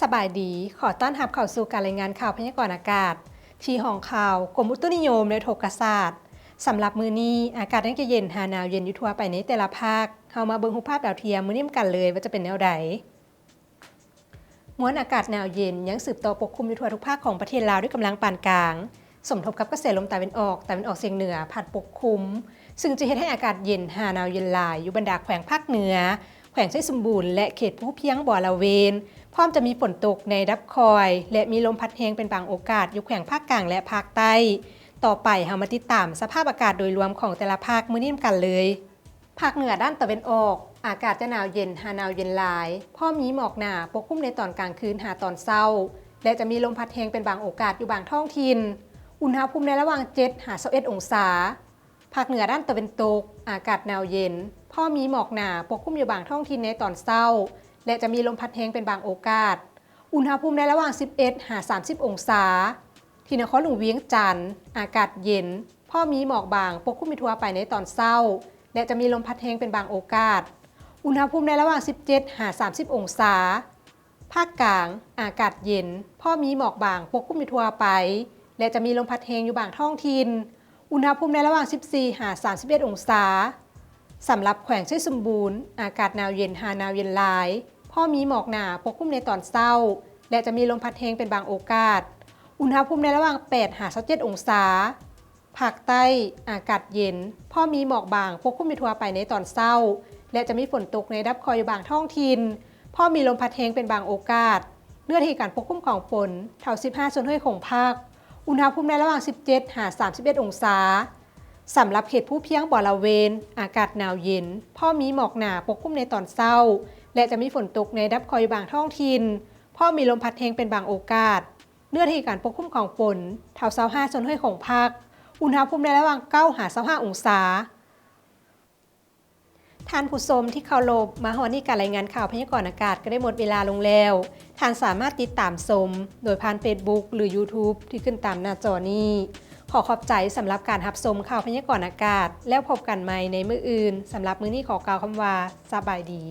ສະບາຍດີ, ຂໍຕ້ອນຮັບເຂົ້າສູ່ການລາຍງານຂ່າວພະຍາກອນອາກາດ ທີ່ຫ້ອງຂ່າວກົມອຸຕຸນິຍົມ ແລະ ອຸທົກກະສາດ. ສຳລັບມື້ນີ້, ອາກາດຍັງຈະເຢັນຫາໜາວເຢັນຢູ່ທົ່ວໄປໃນແຕ່ລະພາກ. ເຮົາມາເບິ່ງຮູບພາບດາວທຽມມື້ນີ້ນຳກັນເລີຍວ່າຈະເປັນແນວໃດ. ມວນອາກາດໜາວເຢັນຍັງສືບຕໍ່ປົກຄຸມຢູ່ທົ່ວທຸກພາກຂອງປະເທດລາວດ້ວຍກຳລັງປານກາງ, ສົມທົບກັບກະແສລົມຕາເວັນອອກ, ຕາເວັນອອກສຽງເໜືອພັດປົກຄຸມ, ຊຶ່ງຈະເຮັດໃຫ້ອາກາດເຢັນຫາໜາວເຢັນຫຼາຍຢູ່ບັນດາແຂວງພາກເໜືອ, ແຂວງໄຊສົມບູນ ແລະ ເຂດພູພຽງບໍລະເວນ, ພ້ອມຈະມີຝົນຕົກໃນລະດັບຄ່ອຍ ແລະ ມີລົມພັດແຮງເປັນບາງໂອກາດຢູ່ແຂວງພາກກາງ ແລະ ພາກໃຕ້. ຕໍ່ໄປເຮົາມາຕິດຕາມສະພາບອາກາດໂດຍລວມຂອງແຕ່ລະພາກມື້ນີ້ນຳກັນເລີຍ. ພາກເໜືອດ້ານຕາເວັນອອກ, ອາກາດຈະໜາວເຢັນຫາໜາວເຢັນຫຼາຍ, ພ້ອມມີໝອກໜາປົກຄຸມໃນຕອນກາງຄືນຫາຕອນເຊົ້າ ແລະ ຈະມີລົມພັດແຮງເປັນບາງໂອກາດຢູ່ບາງທ້ອງຖິ່ນ. ອຸນຫະພູມໃນລະຫວ່າງເຈັດຫາຊາວເອັດອົງສາ. ພາກເໜືອດ້ານຕາເວັນຕົກ, ອາກາດໜາວເຢັນ, ພ້ອມມີໝອກໜາປົກຄຸມຢູ່ບາງທ້ອງຖິ່ນໃນຕອນເຊົ້າ ແລະ ຈະມີລົມພັດແຮງເປັນບາງໂອກາດ. ອຸນຫະພູມໃນລະຫວ່າງສິບເອັດຫາສາມສິບອົງສາ. ທີ່ນະຄອນຫຼວງວຽງຈັນ, ອາກາດເຢັນ, ພໍມີໝອກບາງປົກຄຸມຢູ່ທົ່ວໄປໃນຕອນເຊົ້າ ແລະ ຈະມີລົມພັດແຮງເປັນບາງໂອກາດ. ອຸນຫະພູມໃນລະຫວ່າງສິບເຈັດຫາສາມສິບອົງສາ. ພາກກາງ, ອາກາດເຢັນ, ພໍມີໝອກບາງປົກຄຸມຢູ່ທົ່ວໄປ ແລະ ຈະມີລົມພັດແຮງຢູ່ບາງທ້ອງຖິ່ນ. ອຸນຫະພູມໃນລະຫວ່າງສິບສີ່ຫາສາມສິບເອັດອົງສາ. ສຳລັບແຂວງໄຊສົມບູນ, ອາກາດໜາວເຢັນຫາໜາວເຢັນຫຼາຍ, ພໍມີໝອກໜາປົກຄຸມໃນຕອນເຊົ້າ ແລະ ຈະມີລົມພັດແຮງເປັນບາງໂອກາດ. ອຸນຫະພູມໃນລະຫວ່າງແປດຫາຊາວເຈັດອົງສາ. ພາກໃຕ້, ອາກາດເຢັນ, ພໍມີໝອກບາງປົກຄຸມຢູ່ທົ່ວໄປໃນຕອນເຊົ້າ ແລະ ຈະມີຝົນຕົກໃນລະດັບຄ່ອຍຢູ່ບາງທ້ອງຖິ່ນ, ພໍມີລົມພັດແຮງເປັນບາງໂອກາດ. ເນື້ອທີ່ການປົກຄຸມຂອງຝົນເທົ່າສິບຫ້າສ່ວນຮ້ອຍຂອງພາກ. ອຸນຫະພູມໃນລະຫວ່າງສິບເຈັດຫາສາມສິບເອັດອົງສາ. ສຳລັບເຂດພູພຽງບໍລະເວນ, ອາກາດໜາວເຢັນ, ພໍມີໝອກໜາປົກຄຸມໃນຕອນເຊົ້າ ແລະ ຈະມີຝົນຕົກໃນລະດັບຄ່ອຍຢູ່ບາງທ້ອງຖິ່ນ, ພໍມີລົມພັດແຮງເປັນບາງໂອກາດ. ເນື້ອທີ່ການປົກຄຸມຂອງຝົນເທົ່າຊາວຫ້າສ່ວນຮ້ອຍຂອງພາກ. ອຸນຫະພູມໃນລະຫວ່າງເກົ້າຫາຊາວຫ້າອົງສາ. ທ່ານຜູ້ຊົມທີ່ເຄົາລົບ, ມາຮອດນີ້ການລາຍງານຂ່າວພະຍາກອນອາກາດກໍໄດ້ໝົດເວລາລົງແລ້ວ. ທ່ານສາມາດຕິດຕາມຊົມໂດຍຜ່ານເຟສບຸກ ຫຼື ຢູທູບ ທີ່ຂຶ້ນຕາມໜ້າຈໍນີ້. ຂໍຂອບໃຈສຳລັບການຮັບຊົມຂ່າວພະຍາກອນອາກາດ. ແລ້ວພົບກັນໃໝ່ໃນມື້ອື່ນ. ສຳລັບມື້ນີ້ຂໍກ່າວຄຳວ່າ ສະບາຍດີ.